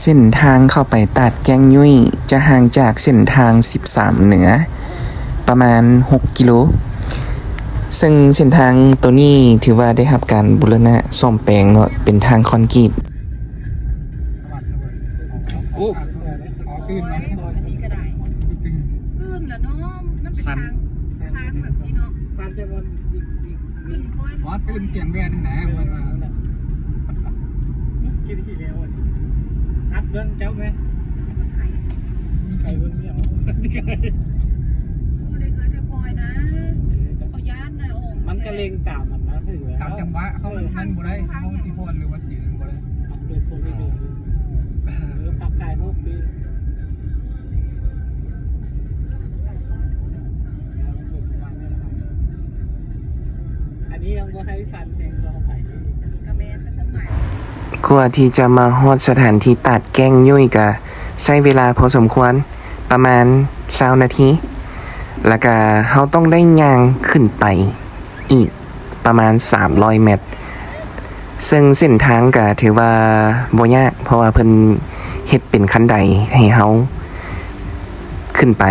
ເສັ້ນທາງເຂົ້າໄປຕາດແກ້ງຍຸ້ຍຈະຫ່າງຈາກເສັ້ນທາງສິບສາມເໜືອປະມານຫົກກິໂລ, ເຊິ່ງເສັ້ນທາງໂຕນີ້ຖືວ່າໄດ້ຮັບການບູລະນະສ້ອມແປງເນາະ, ເປັນທາງຄອນກຣີດ. ໂອ້ ຕື່ນແລ້ວເນາະ, ມັນເປັນທາງ ທາງແບບນີ້ເນາະ. ອໍ ຕື່ນສຽງແວ່ນຫັ້ນນະ ເພິ່ນວ່າ. ກິນທີ່ແລ້ວອັນນີ້ ອັດເບິ່ງເຈົ້າແມ່ ໄປເບິ່ງດຽວ ໂອ້ ໄດ້ເອື້ອຍແຕ່ພອຍນະ ເຂົາຢ້ານນະ. ໂອ້ ມັນກະເລັ່ງຕາມມັນນະ ຖືວ່າຕາມຈັງຫວະເຮົາ ມັນບໍ່ໄດ້ ເຮົາຊິຜ່ອນ ຫຼືວ່າຊິບໍ່ໄດ້ ອັດເບິ່ງຄົນເລື້ອຍໆ ເອີ ພັກກາຍຫົກປີ. ອັນນີ້ຍັງບໍ່ໄດ້ສັ່ນແຮງຕໍ່ໄປ. ກວ່າທີ່ຈະມາຮອດສະຖານທີ່ຕາດແກ້ງຍຸ້ຍກະໃຊ້ເວລາພໍສົມຄວນ ປະມານຊາວນາທີ, ແລ້ວກະເຮົາຕ້ອງໄດ້ຍ່າງຂຶ້ນໄປອີກ ປະມານສາມຮ້ອຍແມັດ, ເຊິ່ງເສັ້ນທາງກະຖືວ່າບໍ່ຍາກ ເພາະວ່າເພິ່ນເຮັດເປັນຄັນໄດໃຫ້ເຮົາຂຶ້ນໄປ.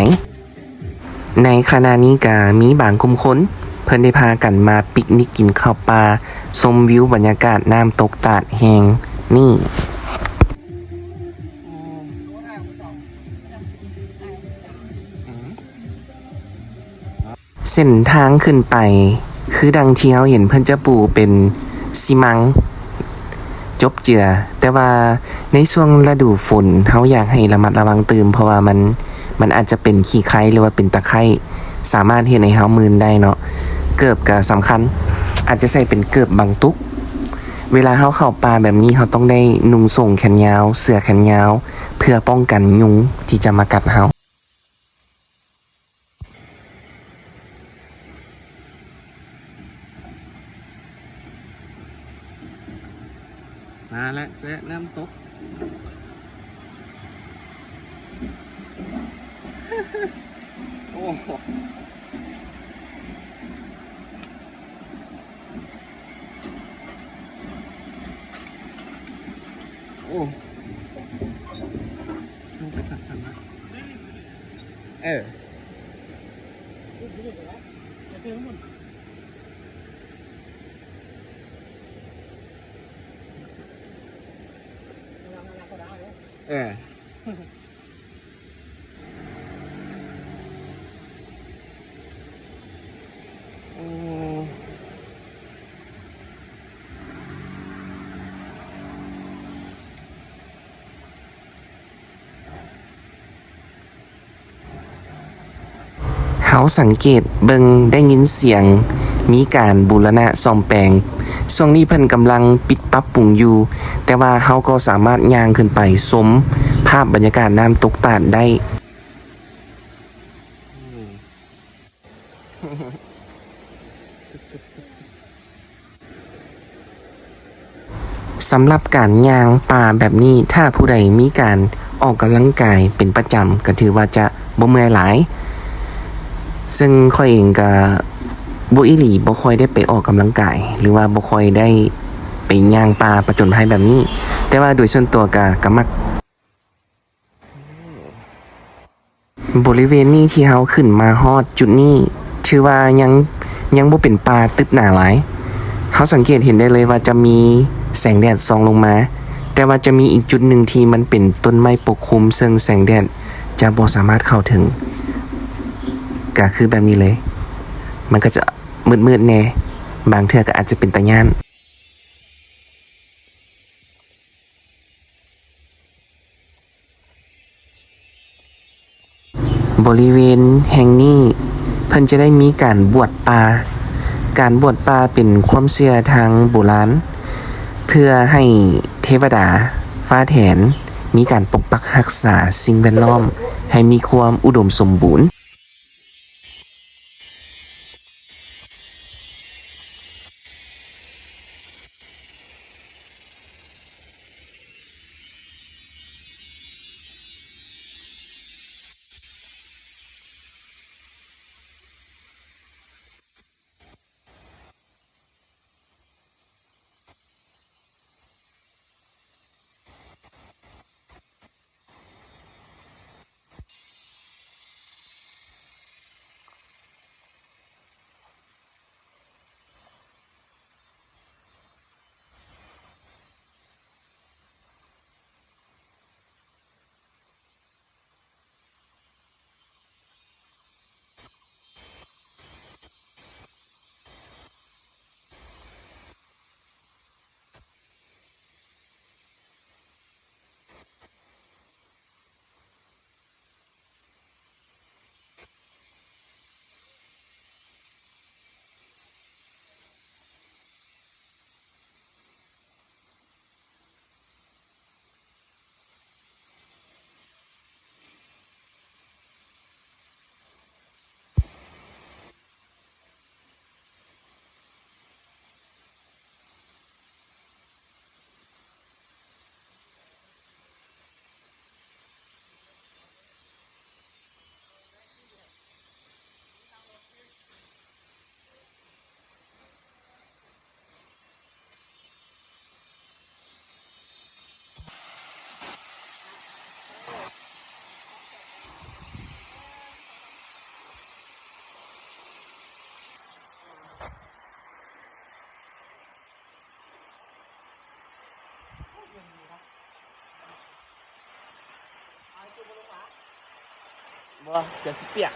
ໃນຂະນະນີ້ກະມີບາງກຸ່ມຄົນ ເພິ່ນໄດ້ພາກັນມາປິກນິກກິນເຂົ້າປ່າ ຊົມວິວບັນຍາກາດນ້ຳຕົກຕາດແຫ່ງນີ້. ເສັ້ນທາງຂຶ້ນໄປ ຄືດັ່ງທີ່ເຮົາເຫັນເພິ່ນຈະປູເປັນຊີມັງ ຈົບເຈືອ, ແຕ່ວ່າໃນຊ່ວງລະດູຝົນ ເຮົາຢາກໃຫ້ລະມັດລະວັງຕື່ມ ເພາະວ່າມັນ ມັນອາດຈະເປັນຂີ້ໄຄ ຫຼືວ່າເປັນຕະໄຄ ສາມາດເຮັດໃຫ້ເຮົາມື່ນໄດ້ເນາະ. ເກີບກະສຳຄັນ ອາດຈະໃສ່ເປັນເກີບບັງຕຸກ. ເວລາເຮົາເຂົ້າປ່າແບບນີ້ ເຮົາຕ້ອງໄດ້ນຸ່ງໂສ້ງແຂນຍາວ, ເສື້ອແຂນຍາວ ເພື່ອປ້ອງກັນຍຸງທີ່ຈະມາກັດເຮົາ. ມາແລ້ວ ແຊະນ້ຳຕົກ. ໂອ້ ໂອ້ ລົງໄປຄັກຈັງວະ. ເອີ ເອີ ໂອ້. ເຮົາສັງເກດເບິ່ງ ໄດ້ຍິນສຽງມີການບູລະນະສ້ອມແປງ. ຊ່ວງນີ້ເພິ່ນກຳລັງປິດປັບປຸງຢູ່, ແຕ່ວ່າເຮົາກໍສາມາດຍ່າງຂຶ້ນໄປຊົມພາບບັນຍາກາດນ້ຳຕົກຕາດໄດ້. ສຳລັບການຍ່າງປ່າແບບນີ້ ຖ້າຜູ້ໃດມີການອອກກຳລັງກາຍເປັນປະຈຳ ກໍຖືວ່າຈະບໍ່ເມື່ອຍຫຼາຍ. ເຊິ່ງຂ້ອຍເອງກໍບໍ່ອີ່ຫຼີ ບໍ່ຄ່ອຍໄດ້ໄປອອກກຳລັງກາຍ ຫຼືວ່າບໍ່ຄ່ອຍໄດ້ໄປຍ່າງປ່າປະຈົນໄພແບບນີ້, ແຕ່ວ່າໂດຍສ່ວນຕົວກໍ ກໍມັກ. ບໍລິເວນນີ້ທີ່ເຮົາຂຶ້ນມາຮອດຈຸດນີ້ ຖືວ່າຍັງ ຍັງບໍ່ເປັນປ່າຕຶບໜາຫຼາຍ. ເຮົາສັງເກດເຫັນໄດ້ເລີຍວ່າຈະມີແສງແດດສ່ອງລົງມາ, ແຕ່ວ່າຈະມີອີກຈຸດໜຶ່ງທີ່ມັນເປັນຕົ້ນໄມ້ປົກຄຸມ ເຊິ່ງແສງແດດຈະບໍ່ສາມາດເຂົ້າເຖິງ. ກະຄືແບບນີ້ເລີຍ, ມັນກໍຈະມືດໆແດ່, ບາງເທື່ອກໍອາດຈະເປັນຕາຢ້ານ. ບໍລິເວນແຫ່ງນີ້ເພິ່ນຈະໄດ້ມີການບວດປ່າ. ການບວດປ່າເປັນຄວາມເຊື່ອທາງໂບລານ ເພື່ອໃຫ້ເທວະດາຟ້າແຖນມີການປົກປັກຮັກສາສິ່ງແວດລ້ອມໃຫ້ມີຄວາມອຸດົມສົມບູນ. ໂອ້ ເກືອບຊິປຽກ.